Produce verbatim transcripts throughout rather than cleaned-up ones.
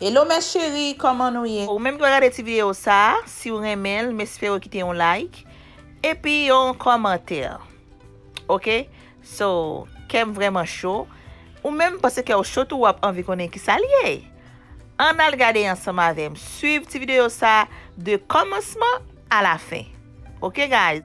Hello mes chéris, kòman nou ye? Ou menm ki pral gade ti videyo sa a, si w renmen l, m espere w kite yon like epi yon kòmantè. Ok? So, kè m vrèman cho. Ou menm, paske kè w cho tou, w ap anvi konnen kisa l ye. Ann al gade ansanm avè m. Swiv ti videyo sa a de kòmansman a la fen. Ok, guys?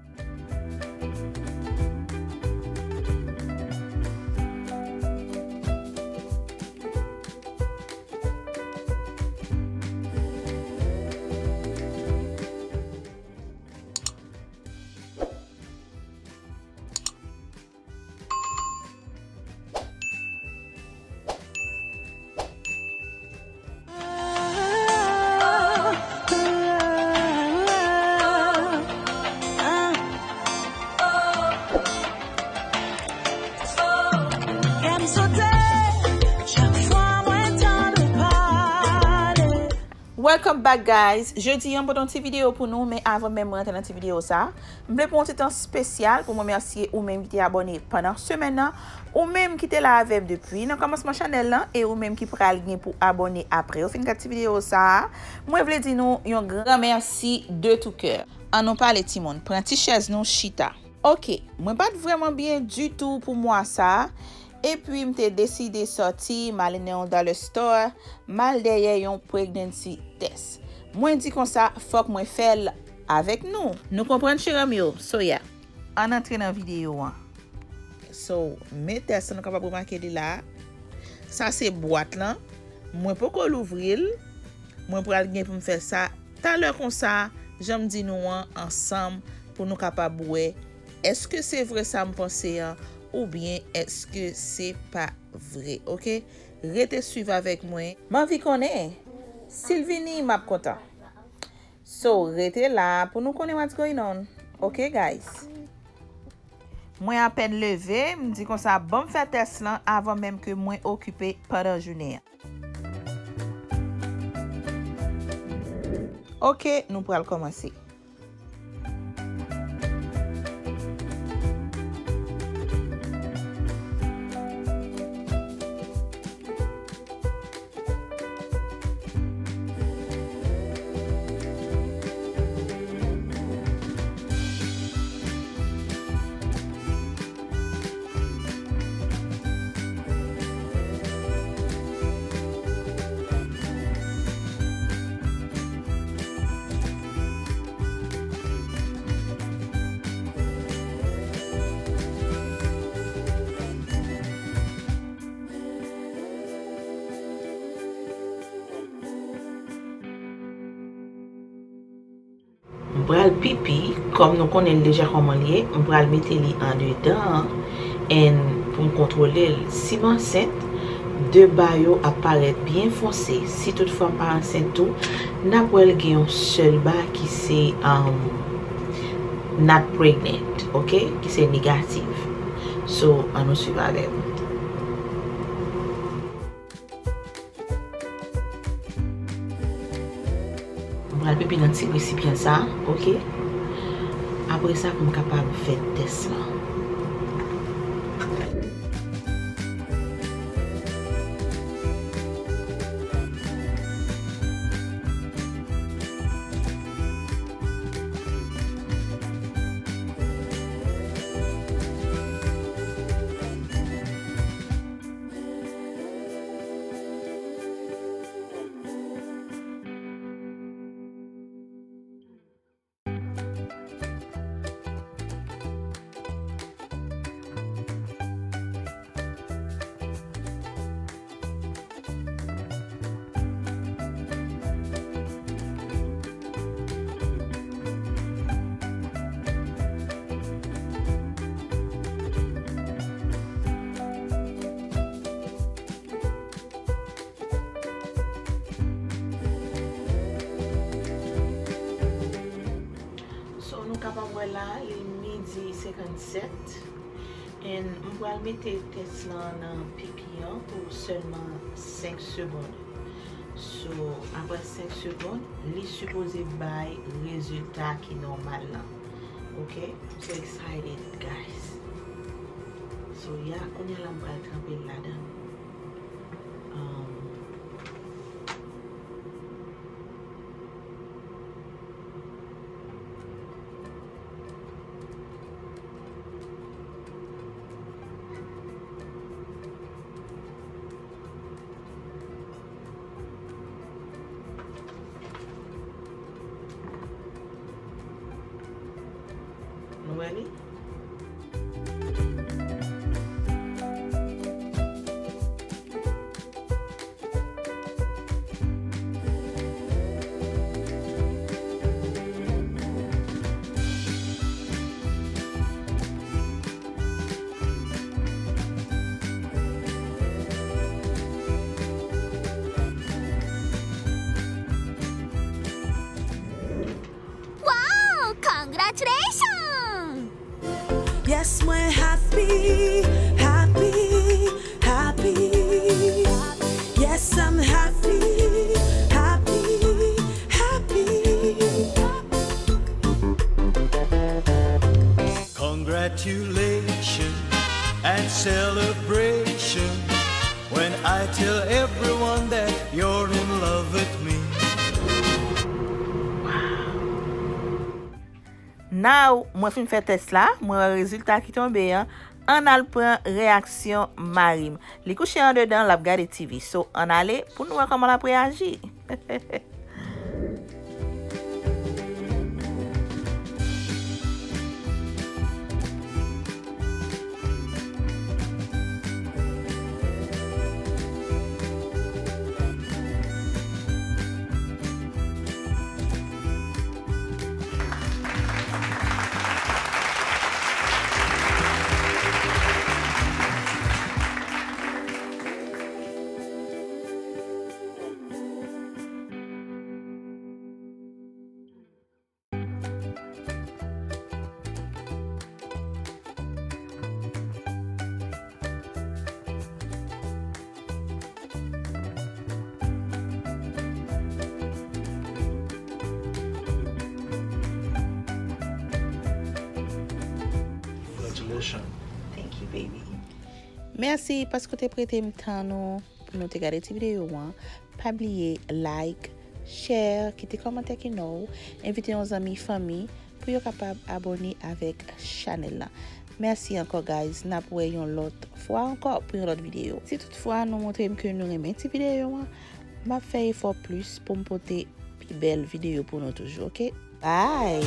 Welcome back, guys. Jodi a, m pote yon ti videyo pou nou, men avan menm mwen rantre nan ti videyo sa, m vle pran yon ti tan espesyal pou m remèsye ou menm ki te abòne pandan semèn nan, ou menm ki te la avè m depi nan kòmansman chanèl lan, e ou menm ki pral gen pou abòne apre ou fin gad ti videyo sa a. Mwen vle di nou yon gran mèsi de tout cœur. Ann nou pale timoun, pran ti chèz nou chita. Ok, mwen pa t vrèman byen ditou pou mwa sa a, epi m te deside sòti, m ale nan yon dollar store, m al dèyè yon pregnancy test. Mwen di konsa, fòk mwen fè l avèk nou. Nou konprann, cheri m yo? So, yeah. Ann antre nan videyo an. So, men tès lan, nou kapab remake li la. Sa se bwat lan. Mwen poko louvri l. Mwen pral gen pou m fè sa talè konsa, jan m di nou an, ansanm pou nou kapab wè èske se vre sa m panse an oubyen èske se pa vre, ok? Rete swiv avèk mwen. M anvi konnen, si l vini, m ap kontan. So, rete la pou nou konnen what's going on. Ok, guys? Mwen apèn leve, m di konsa, ban m fè tès lan avan menm ke mwen okipe pandan jounen an. Ok, nou pral kòmanse. M pral pipi, kòm nou konnen l deja kòman l ye, m pral mete li andedan, and pou m kontwole l. Si m ansent, de ba yo ap parèt byen fonse. Si toutfwa m pa ansent tou, n ap wè l gen yon sèl ba ki se, um, not pregnant, ok? Ki se negatif. So, ann nou swiv avè m. M pral pipi nan ti resipyan sa, ok? Apre sa, pou m kapab fè tès lan. So, nou kapab wè la, li midi senkannsèt. And m pral mete tès lan nan pipi an pou sèlman senk segonn. So, apre senk segonn, li sipoze bay rezilta ki nòmal lan. Ok? I'm so excited, guys. So, yeah, kounye a la m pral tranpe l ladan. Um, Wè li? Wow! Congratulations! Yes, mwen happy, happy, happy. Yes, I'm happy, happy, happy. Congratulations and celebration when I tell everyone that you're in love with me. Now, mwen fin fè tès la, mwen wè rezilta ki tonbe an. Ann al pran reyaksyon mari m. Li kouche andedan, l ap gade T V. So, ann ale pou n wè kòman l ap reyaji. Congratulations. Thank you, baby. Mèsi paske w te prete m tan nou pou nou te gade ti videyo an. Pa bliye like, share, kite kòmantè ki non w, envite yon zanmi, fanmi pou yo kapab abòne avèk chanèl la. Mèsi ankò, guys. N ap wè yon lòt fwa ankò pou yon lòt videyo. Si toutfwa nou montre m ke nou renmen ti videyo an, m ap fè efò plis pou m pote pi bèl videyo pou nou toujou, oke? Bye!